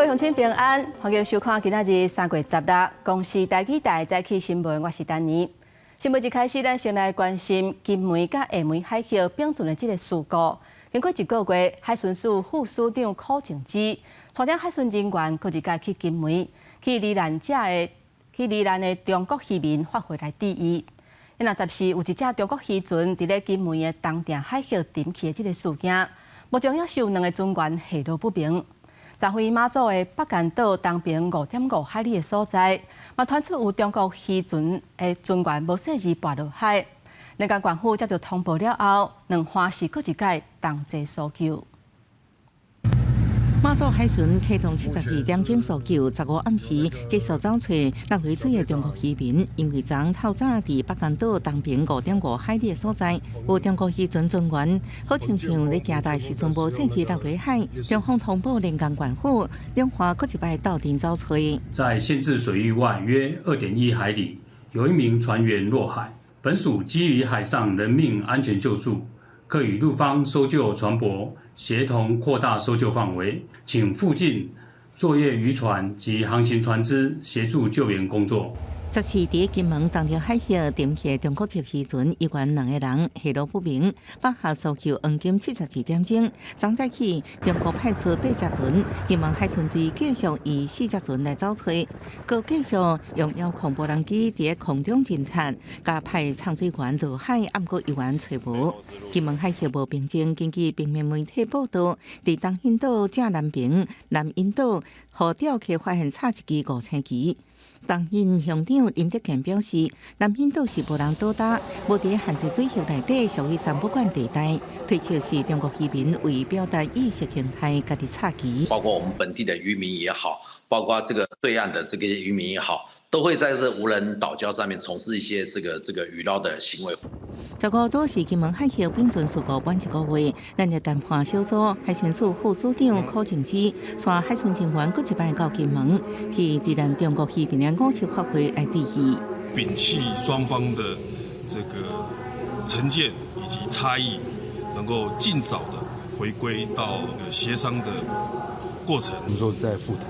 位鄉親平安，歡迎收看今仔日3月16公視台語台早起新聞，我是丹妮。新聞一開始，咱先來關心金門佮廈門海峽並存的這个事故。經過一個月，海巡署副署長柯靜芝帶領海巡人員，閣一擺去金門去罹難者的去罹難的中國漁民法會來致意。那十四有一隻中國漁船佇咧金門的東碇海域沉去的這个事件，目前猶是有兩个船員下落不明。昨昏馬祖的北竿島東爿5.5海里的所在，嘛傳出有中國漁船的船員無細膩跋落海。連江縣府接到通報了後，兩岸是閣一擺同齊搜救。馬祖海巡啟動72點鐘搜救，15暗時繼續找揣落佇水的中國漁民，因為昨透早佇北竿島東爿5.5海里的所在，有中國漁船船員，好親像咧行台時陣無細膩落佇海，中方通報連江縣府，兩岸閣一擺鬥陣找揣。在限制水域外約2.1海里，有一名船員落海。本署基於海上人命安全救助，可與陸方搜救船舶協同擴大搜救範圍，請附近作業漁船及航行船隻協助救援工作。十四佇金門東碇海域沉去中國籍漁船，依原兩個人下落不明。北下搜救黃金72點鐘，昨早起中國派出八隻船，金門海巡隊繼續以四隻船來找揣，閣繼續用遙控無人機佇空中偵察，佮派潛水員落海，毋過依原揣無。金門海峽無平靜，根據平面媒體報道，佇東引島正南爿南引島，予釣客發現插一支五星旗。東引鄉長林德健表示，南引島是無人島礁，無佇限制水域內底，屬於三不管地帶。推測是中國漁民為表達意識形態，家己插旗。包括我們本地的漁民也好，包括這個對岸的這個漁民也好，都會在這無人島礁上面從事一些這個漁撈的行為。15都是金門海峽並存事故滿一個月，咱的談判小組海巡署副署長柯靜芝帶海巡人員閣一擺到金門去罹難中國漁民的五七法會來致意。摒棄雙方的這個成見以及差異，能夠盡早的回歸到協商的過程。你說在復談？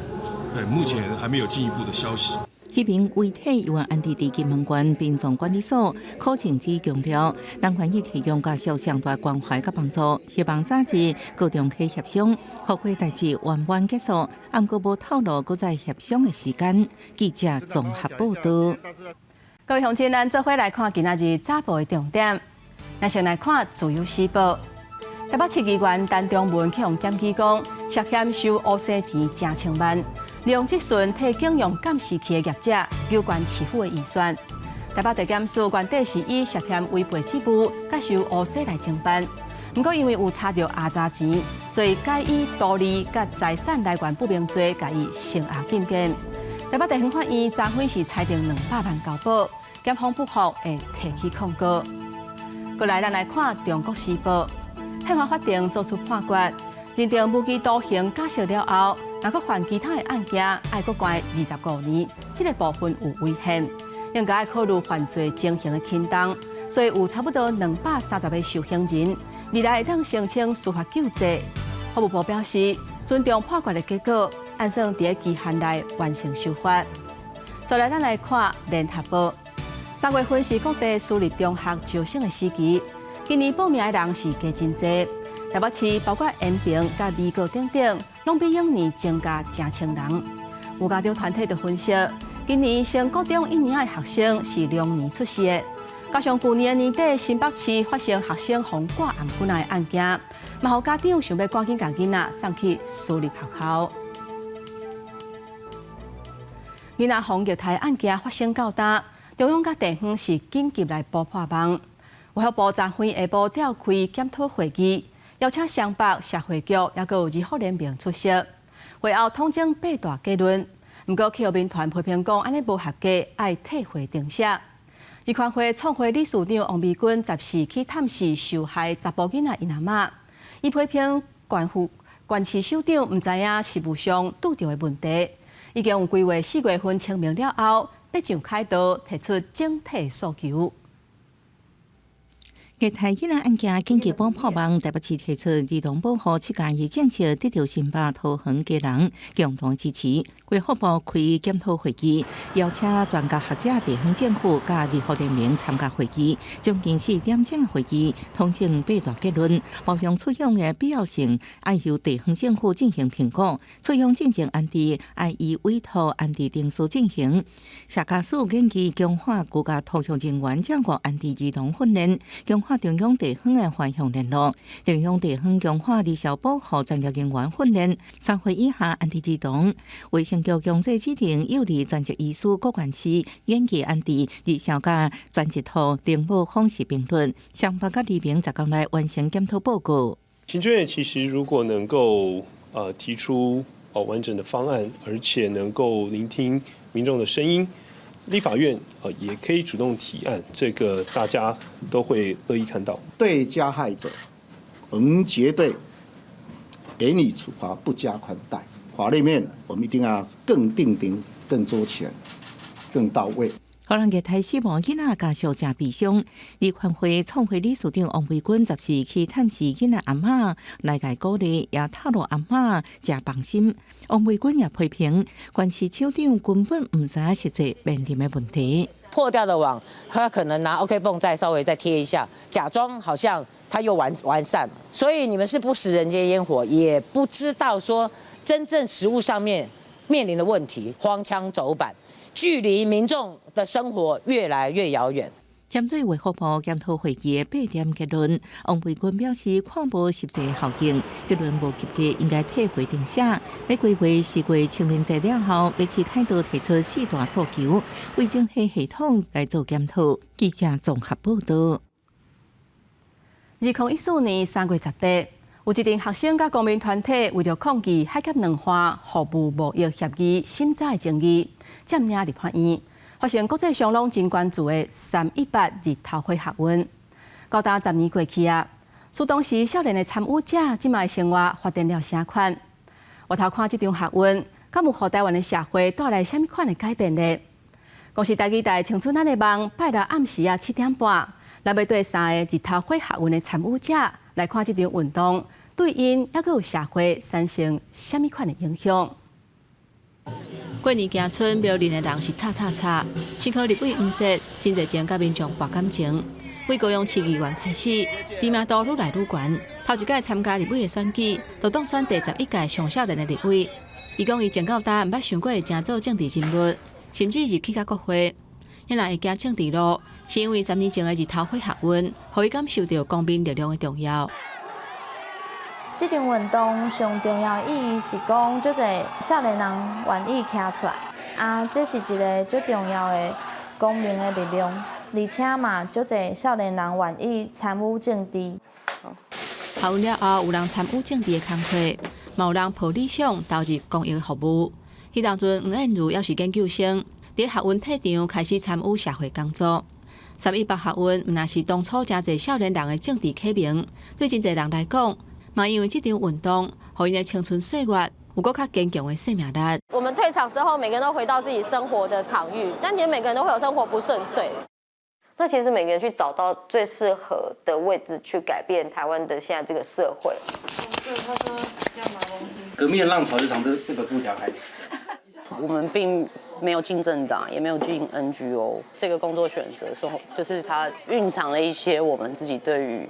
對，目前還沒有進一步的消息。漁民遺體猶原安置佇金門縣殯葬管理所，柯靜芝強調，咱願意提供家屬上大關懷佮幫助，希望早日閣重啟協商，予這代誌圓滿結束。毋過無透露閣再協商的時間。記者綜合報道。各位鄉親，咱做伙來看今仔日早報的重點。咱先來看《自由時報》。台北市議員陳長文去予檢舉講，涉嫌收烏紗錢成千萬。利用職權替警用監視器的業者有關市府的預算。台北地檢署原底是以涉嫌違背職務、佮收烏紗來偵辦，毋過因為有查著阿雜錢，所以改以圖利佮財產來源不明罪，共伊聲押禁見。台北地方法院昨昏是裁定200萬交保，檢方不服會提起控告。過來，咱來看《中國時報》，憲法法庭作出判決，認定無期徒刑假釋了後，若閣犯其他的案件，愛閣關25年，這个部分有違憲，應該愛考慮犯罪情形的輕重，所以有差不多230個受刑人未來會當申請司法救濟。法務部表示，尊重判決的結果，按算佇期限內完成修法。再來，咱來看《聯合報》，3月份是各地私立中學招生的時期，今年報名的人是加真濟。台北市包括延平佮美國等等，攏比往年增加成千人。有家長團體就分析，今年升國中一年的學生是龍年出世的，加上舊年年底新北市發生學生予灌頷粉的案件，嘛予家長想欲趕緊共囡仔送去私立學校。囡仔予虐待案件發生到今，中央佮地方是緊急來補破網。衛福部昨昏下晡召開檢討會議，邀請雙北社會局，抑閣有兒福聯盟出席。會後統整八大結論，毋過氣候民團批評講，按呢無合格，愛退會重寫。兒權會創會理事長王美君十四去探視受害查埔囡仔𪜶阿媽，伊批評縣府縣市首長毋知影實務上拄著的問題，已經有規劃4月份清明了後，欲上凱道提出整體訴求。虐待囡仔案件緊急幫破網，台北市提出兒童保護7+1政策，得到新北、桃園、基隆共同支持。衛福部開檢討會議，邀請專家學者、地方政府佮立法聯盟參加會議，將近4點鐘的會議，統整八大結論，包含出養的必要性，愛由地方政府進行評估；出養進前安置，愛依委託安置程序進行。社家署建議強化居家托育人員照顧安置兒童訓練，強化中央地方的橫向聯絡，中央地方強化兒少保護專業人員訓練。3歲以下安置兒童，衛生局強制指定幼兒專職醫師郭縣市研究安置兒少佮專職托靈活方式評論，雙北佮黎明10工內完成檢討報告。行政院其實如果能夠提出完整的方案，而且能夠聆聽民眾的聲音，立法院也可以主動提案，這個大家都會樂意看到。對加害者，我們絕對嚴厲處罰，不加寬待。法律面，我們一定要更訂定、更周全、更到位。予人虐待死亡囡仔家屬誠悲傷。立環會創會理事長王維軍14去探視囡仔阿嬤，來共鼓勵，也透露阿嬤誠放心。王維軍也批評，縣市首長根本毋知實際面臨的問題。破掉的網，他可能拿 OK 繃再稍微再貼一下，假裝好像他又完善。所以你們是不食人間煙火，也不知道說真正實務上面面臨的問題，荒腔走板。距離民眾的生活越來越遙遠。針對衛福部檢討會議的八點結論，王維軍表示看無實際效應，結論無及格，應該退回重寫。欲規劃是過清明節了後，欲去凱道提出四大訴求，為整體系統來做檢討。記者綜合報道。2014年3月18，有一陣學生佮公民團體為著抗議海峽兩岸服務貿易協議審查的爭議，佔領立法院，發生國際上攏真關注的三一八日頭火學運。高達10年過去啊，自當時少年的參與者，這擺生活發展了啥款？回頭看這場學運，敢有予台灣的社會帶來啥物款的改變呢？公視台語台青春咱的夢，拜六暗時啊7點半，咱欲綴三个日頭火學運的參與者來看這場運動，對𪜶猶閣有社會產生啥物款的影響？過年行村廟裡的人是吵吵吵，新科立委黃捷真熱情佮民眾博感情。對高雄市議員開始，知名度愈來愈懸。頭一屆參加立委的選舉，就當選第11屆上少年的立委。伊講伊從到今毋捌想過會成做政治人物，甚至入去到國會。伊若會行政治路，是因為10年前的日頭火學運，予伊感受著公民力量的重要。這場運動上重要意義是講，足濟少年人願意徛出來，啊，這是一个足重要的公民的力量，而且嘛，足濟少年人願意參與政治。學運了後，有人參與政治的工課，嘛有人抱理想投入公益服務。彼當陣，黃燕如猶是研究生，佇學運退場開始參與社會工作。三一八學運毋但是當初誠濟少年人的政治啟蒙，對真濟人來講，嘛因為這場運動，予𪜶的青春歲月有閣較堅強的生命力。我們退場之後，每個人都回到自己生活的場域，但其實每個人都會有生活不順遂。那其實每個人去找到最適合的位置，去改變台灣的現在這個社會。革命的浪潮就從這個布條開始。我們並沒有進政黨，也沒有進 NGO。這個工作選擇是，就是它蘊藏了一些我們自己對於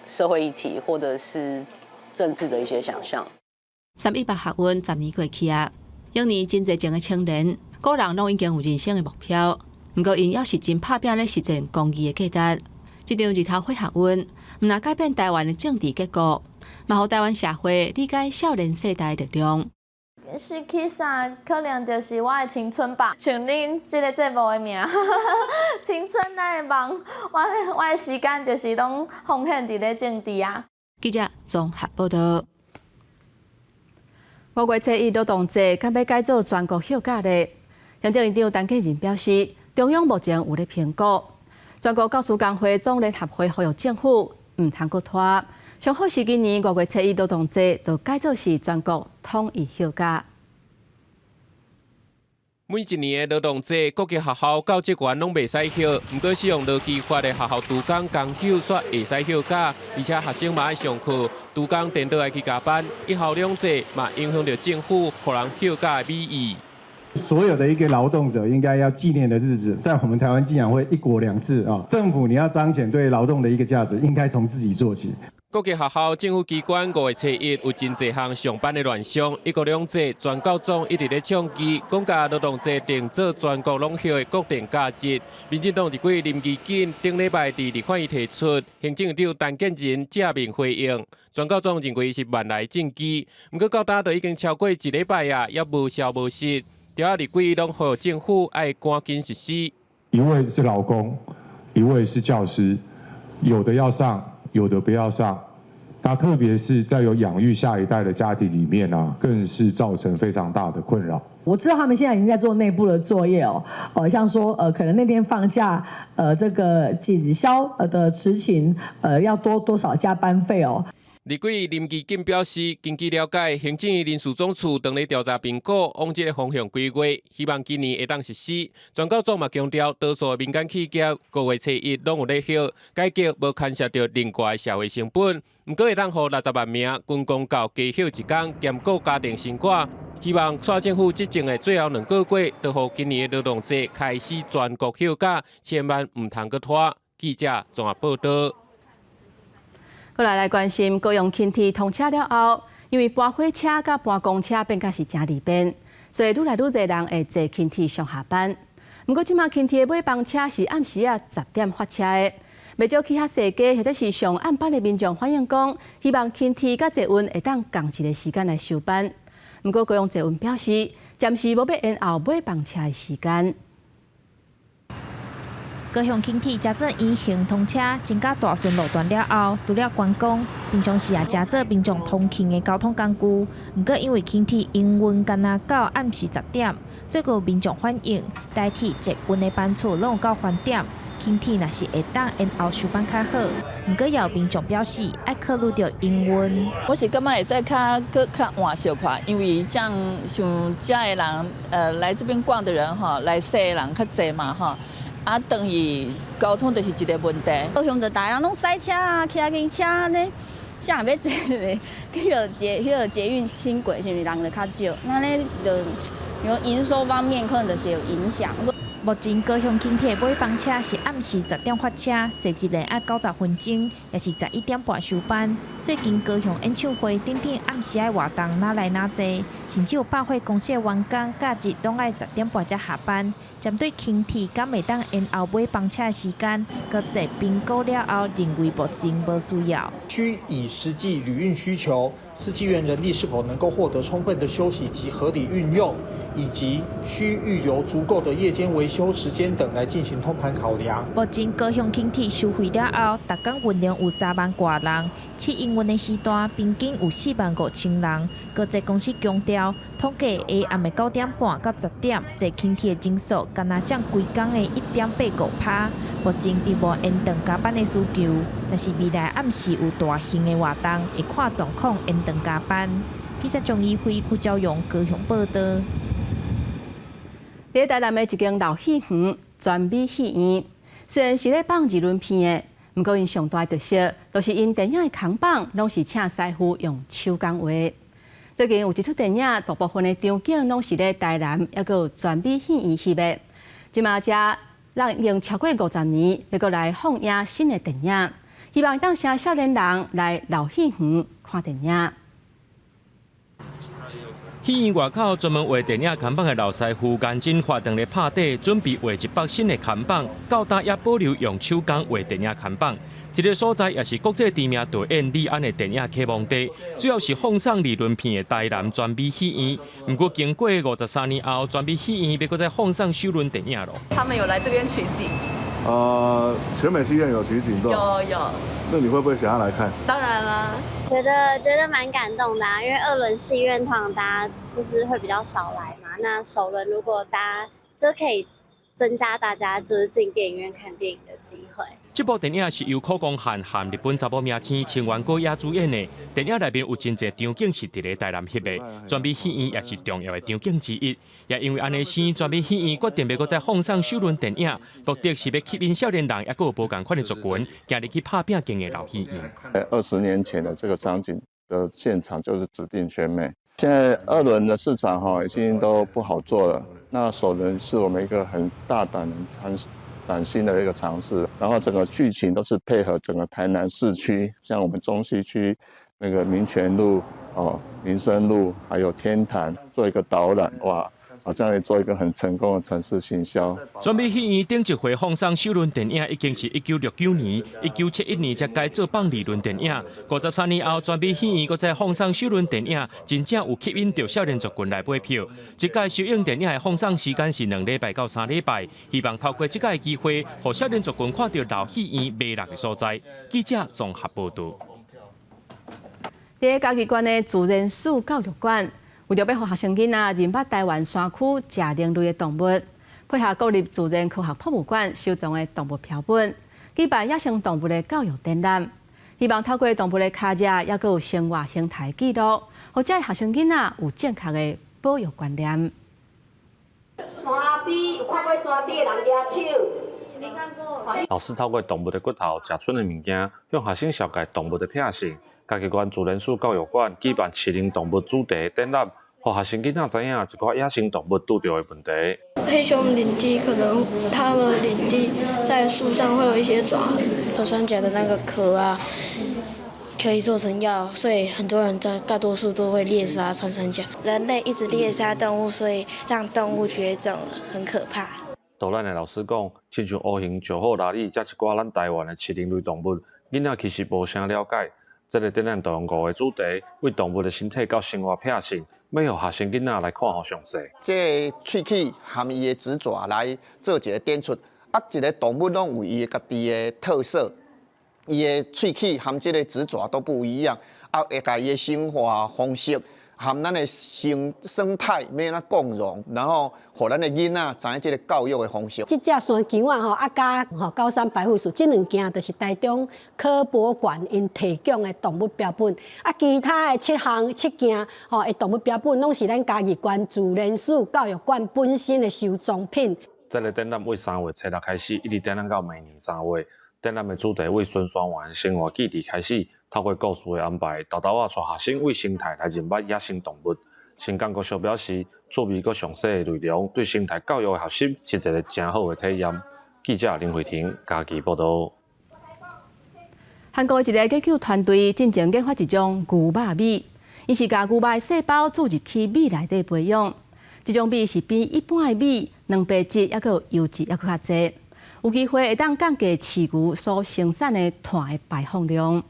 社會議題或者是政治的一些想象。三一八學運10年過去啊，當年真濟前的青年，個人攏已經有人生的目標，毋過𪜶猶是真拍拚咧實踐公義的價值。這場日頭火學運，毋但改變台灣的政治結構，嘛予台灣社會理解少年世代的力量。失去啥？可能就是我的青春吧。像恁這个節目的名，青春咱的夢，我的時間就是攏奉獻佇咧政治啊。記者綜合報道。5月初1勞動節，敢欲改做全國休假咧？行政院長陳建仁表示，中央目前有咧評估。全國教師工會總聯合會呼籲政府毋通閣拖，上好是今年五月初一勞動節就改做是全國統一休假。每一年的勞動節，各級學校教職員攏袂使休，毋過使用勞基法的學校督工工休煞會使休假，而且學生嘛愛上課，督工顛倒愛去加班，一校兩制嘛影響著政府予人休假的美意。所有的一個勞動者應該要紀念的日子，在我們台灣竟然會一國兩制啊！政府你要彰顯對勞動的一個價值，應該從自己做起。各級學校、政府機關5月初1有真濟項上班的亂象，一國兩制，全教總一直咧倡議，講共勞動節定做全國攏休的國定假日。民進黨立委林宜瑾頂禮拜佇立法院提出，行政院長陳建仁正面回應，全教總認為是萬來正機，毋過到今都已經超過一禮拜啊，猶無消無息，著仔立委攏呼籲政府愛趕緊實施。一位是勞工，一位是教師，有的要上，有的不要上。那特別是在有養育下一代的家庭裡面啊，更是造成非常大的困擾。我知道他們現在已經在做內部的作業哦，像說可能那天放假，這個警消的執勤，要多多少加班費哦。立委林宜瑾表示，根據了解，行政院人事總處當咧調查評估，往這個方向規劃，希望今年會當實施。全教總嘛強調，多數的民間企業5月初1攏有咧休，改革無牽涉著另外的社會成本，毋過會當予60萬名軍公教加休一工，兼顧家庭生活。希望蔡政府執政的最後兩個月，就予今年的勞動節開始全國休假，千萬毋通閣拖。記者綜合報道。閣來關心高雄輕鐵通車了後，因為搬火車佮搬公車變甲是誠利便，所以愈來愈濟人會坐輕鐵上下班。毋過這馬輕鐵的尾班車是暗時仔10點發車的，袂少去較踅街或者是上暗班的民眾反映講，希望輕鐵佮捷運會當仝一個時間來收班。毋過高雄捷運表示，暫時無欲延後尾班車的時間。高雄輕鐵嘉做延橫通車，增加大順路段了後，除了觀光，平常時也誠做民眾通勤的交通工具。毋過因為輕鐵營運干焦到暗時10點，最近民眾反映，台鐵捷運的班次攏有夠翻點，輕鐵若是會當延後收班較好。毋過也有民眾表示，愛考慮著營運。我是感覺會使較閣較換小可，因為像像遮的人，來這邊逛的人吼，來踅的人較濟嘛吼。啊，等於交通就是一個問題。高雄就逐人攏塞車啊，騎機車按呢，啥人欲坐咧？彼個捷彼個捷運輕軌是毋是人就較少？那呢就有營收方面可能就是有影響。目前高雄輕鐵尾班車是暗時10點發車，踅一輪愛90分鐘，也是11點半收班。最近高雄演唱會等等暗時的活動哪來哪濟，甚至有百貨公司的員工假日攏愛10點半才下班。針對輕鐵敢會當延後尾班車時間，國際評估了後，認為目前無需要。須以實際旅運需求、司機員人力是否能夠獲得充分的休息及合理運用，以及需預留足夠的夜間維修時間等來進行通盤考量。目前高雄輕鐵收費了後，逐工運量有3萬外人，試營運的時段平均有4萬5千人。高捷公司強調，統計下暗的9點半到10點坐輕鐵的人數，干焦佔規工的1.85%。目前並無延長加班的需求，但是未來暗時有大型的活動，會看狀況延長加班。記者張怡輝、邱昭勇高雄報導。佇台南的一間老戲園——全美戲院，雖然是咧放二輪片的，毋過𪜶上大的特色，就是𪜶電影的扛棒攏是請師傅用手工畫。最近有一齣電影，大部分的場景攏是咧台南，猶閣有全美戲院翕的。這馬遮已經超過50年，欲閣來放映新的電影，希望當請少年人來老戲園看電影。戲院外口專門畫電影看板的老師傅顏真發當咧拍底，準備畫一幅新的看板，到今也保留用手工畫電影看板。這個所在也是國際知名導演李安的電影啟蒙地，主要是放送二輪片的台南全美戲院。毋過經過53年後，全美戲院欲閣再放送首輪電影囉。他們有來這邊取景。全美戲院有取景，對。有有。那你會不會想要來看？當然啦。覺得蠻感動的啊，因為二輪戲院通常大家就是會比較少來嘛。那首輪如果大家就可以增加大家就是進電影院看電影的機會。這部電影是由苦宮漢和日本查某明星清原果耶主演的。電影內面有真濟場景是佇咧台南翕的，全美戲院也是重要的場景之一。也因為按呢生，全美戲院決定欲閣再放送首輪電影，目的是欲吸引少年人，抑閣有無仝款的族群，行入去拍拚間的老戲院。 20年前的這個場景的現場就是指定全美。現在二輪的市場哈已經都不好做了。那首輪是我們一個很大膽、很嶄新的一個嘗試，然後整個劇情都是配合整個台南市區，像我們中西區那個民權路、哦民生路，還有天壇，做一個導覽，哇！好像也做一個很成功的城市行銷。全美戲院頂一回放送首輪電影已經是1969年，1971年才改做放二輪電影。53年後，全美戲院閣再放送首輪電影，真正有吸引著少年族群來買票。這屆首映電影的放送時間是2禮拜到3禮拜，希望透過這個機會，予少年族群看著老戲院迷人的所在。記者綜合報導。佇嘉義縣的自然史教育館，為著欲予學生囡仔認捌台灣山區食靈類的動物，配合國立自然科學博物館收藏的動物標本，舉辦野生動物的教育展覽，希望透過動物的跤跡，抑閣有生活形態記錄，予遮的學生囡仔有正確的保育觀念。山豬有看過山豬的人舉手。老師透過動物的骨頭、食賰的物件，向學生紹介動物的品性。嘉義縣自然史教育館舉辦飼靈動物主題展覽，予學生囡仔知影一寡野生動物拄著的問題。黑熊領地可能它的領地在樹上會有一些爪痕。穿山甲的那個殼啊，可以做成藥，所以很多人大多數都會獵殺穿山甲。人類一直獵殺動物，所以讓動物絕種了，很可怕。導覽的老師講，親像烏熊、石虎、鯪鯉，這一寡咱台灣的飼靈類動物，囡仔其實無啥了解。這個展覽就用五個主題，為動物的身體到生活品性，欲予學生囡仔來看予詳細。這个喙齒含伊的指爪來做一個展出，啊，一個動物攏有伊的家己的特色，伊的喙齒含這個指爪都不一樣，啊，會共伊的生活方式含咱的生態欲按怎共融，然後予咱的囡仔知影這個教育的方式。這隻山羌仔吼，啊佮吼高山白腹鼠，這兩件就是台中科博館𪜶提供的動物標本，啊，其他的七項七件吼的動物標本，攏是咱嘉義縣自然史教育館本身的收藏品。這個展覽為3月初六開始，一直展覽到明年3月。展覽的主題為巡山員生活記憶開始，透過故事的安排，沓沓仔帶學生為生態來認捌野生動物。新港國小表示，趣味閣詳細的內容對生態教育的學習是一個誠好的體驗。記者林慧婷嘉義報導。韓國一個研究團隊進前研發一種牛肉米，𪜶是共牛肉的細胞注入去米內底培養。這種米是比一般的米蛋白質抑閣有油脂抑閣較濟，有機會會當降低飼牛所生產的碳的排放量。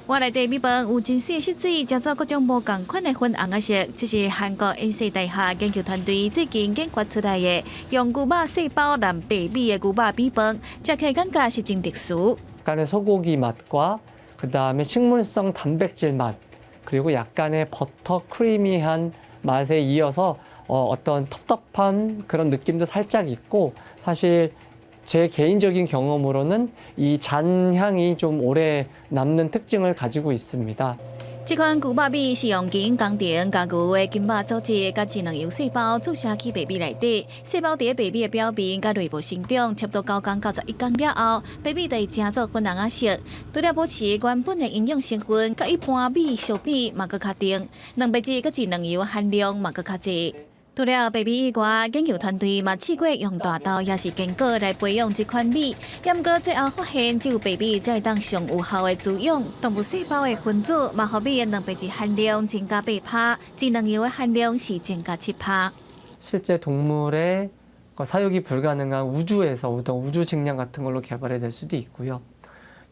碗內底米飯有真細的色水，製造各種無仝款的粉紅仔色。這是韓國延世大學研究團隊最近研發出來的，用牛肉細胞染白米的牛肉米飯，食起來感覺是真特殊。 약간의 소고기 맛과 그다음에 식물성 단백질 맛 그리고 약간의 버터 creamy한 맛에 이어서 어떤 텁텁한 그런 느낌도 살짝 있고 사실 제 개인적인 경험으로는 이 잔향이 좀 오래 남는 특징을 가지고 있습니다. 這款牛肉米是用基因工程，共牛的筋肉組織佮智能油細胞注射去白米內底，細胞佇白米的表面佮內部生長，差不多9工到11工了後，白米就會成做粉紅仔色。除了保持原本的營養成分，佮一般米相比嘛閣較甜，蛋白質佮智能油含量嘛閣較濟。除了白米以外，研究團隊嘛試過用大豆抑是堅果來培養這款米，毋過最後發現只有白米才會當上有效的滋養動物細胞的分子，嘛予米的蛋白質含量增加8趴，智能油的含量是增加7趴。 실제 동물의 사육이 불가능한 우주에서 어떤 우주 식량 같은 걸로 개발이 될 수도 있고요.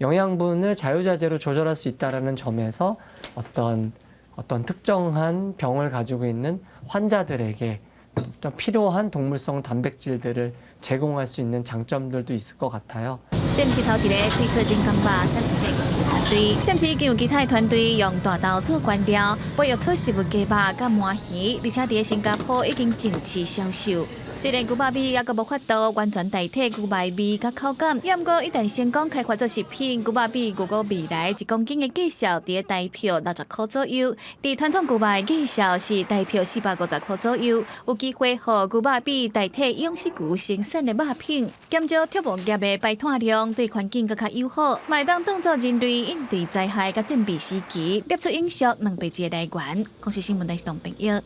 영양분을 자유자재로 조절할 수 있다라는 점에서 어떤 특정한 병을 가지고 있는 환자들에게 어떤 필요한 동물성 단백질들을 제공할 수 있는 장점들도 있을 것 같아요. 這毋是頭一个推出人工肉產品的研究團隊，暫時已經有其他的團隊用大豆做原料，培育出食物雞肉佮鰻魚，而且佇新加坡已經上市銷售。雖然牛肉米猶閣無法度完全代替牛肉味佮口感，毋過一旦成功開發做食品，牛肉米預估未來1公斤的價數佇台票60箍左右，佇傳統牛肉的價數是台票450箍左右，有機會予牛肉米代替養殖牛生產的肉品，減少畜牧業的排碳量，對環境閣較友好，嘛會當當做人類應對災害佮戰備時期，攝出永續蛋白質的來源。公視新聞台是董朋友。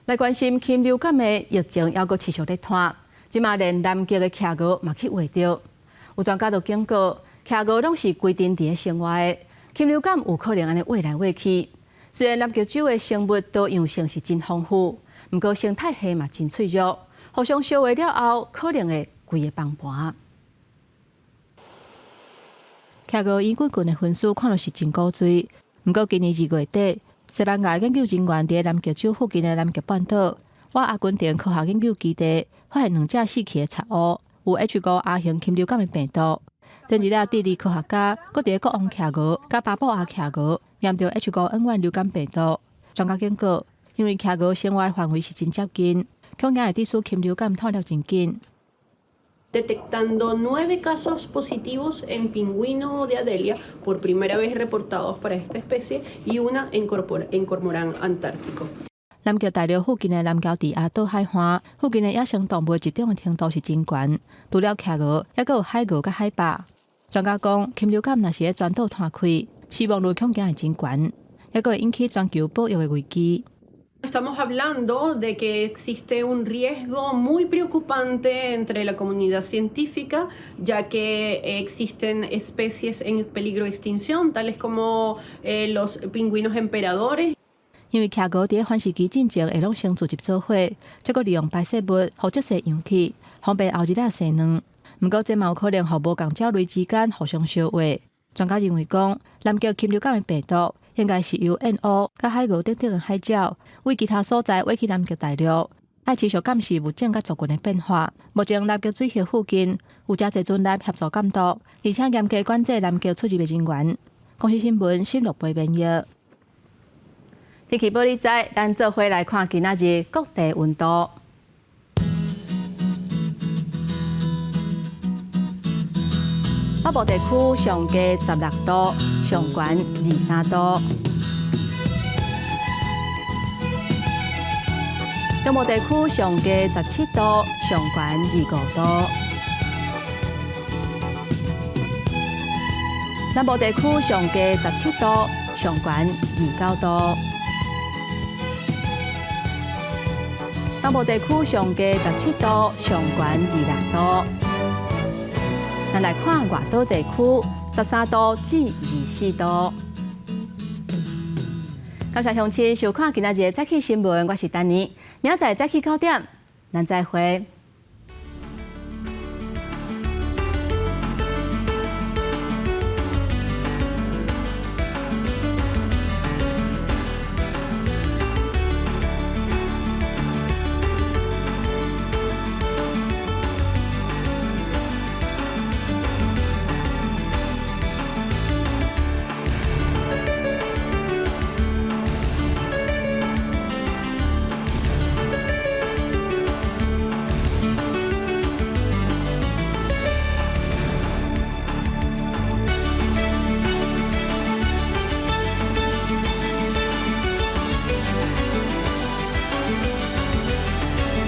來關心禽流感的疫情，猶閣持續咧拖，這馬連南極的企鵝嘛去畫著。有專家就警告，企鵝攏是規陣佇咧生活的，禽流感有可能按呢畫來畫去。雖然南極洲的生物多樣性是真豐富，毋過生態系嘛真脆弱，互相相畫了後，可能會規个崩盤。企鵝圓滾滾的分屍看落是真古錐，毋過今年2月底，西班牙研究人員佇南極洲附近的南極半島，倚阿根廷科學研究基地發現兩隻死去的賊鷗有 H5R 型禽流感的病毒。頂一日，智利科學家閣佇國王企鵝佮巴布亞企鵝驗著 H5N1 流感病毒。專家警告，因為企鵝生活範圍是真接近，恐驚會致使禽流感傳得真緊。 Detectando nueve casos positivos en pingüino de Adelia, por primera vez reportados para esta especie, y una en cormorán antártico. 南極大陸附近的南喬治亞島海岸附近的野生動物集中的程度是真懸，除了企鵝，猶閣有海鰲佮海豹。專家講，禽流感若是咧全島傳開，死亡率恐驚會真懸，猶閣會引起全球保育的危機。 Estamos hablando de que existe un riesgo muy preocupante entre la comunidad científica, ya que existen especies en peligro de extinción, tales como los pingüinos emperadores. 因為企鵝佇繁殖期進前會攏先聚集做伙，才閣利用排泄物予這些陽氣，方便後日仔生卵。毋過這嘛有可能予無仝鳥類之間互相相畫。專家認為講，南極禽流感的病毒應該是由燕鷗佮海鰲等等的海鳥為其他所在畫去南極大陸，愛持續監視物種佮族群的變化。目前南極水域附近有誠濟船來協助監督，而且嚴格管制南極出入的人員。公視新聞新錄播編譯。天氣報你知，咱做伙來看今仔日各地溫度。北部地區上低16度，上懸23度；中部地區上低17度，上懸25度；南部地區上低17度，上懸29度；東部地區上低17度，上懸26度。咱來看外島地區，13度至24度。感謝鄉親收看今仔日的早起新聞，我是丹妮。明仔載早起9點，咱再會。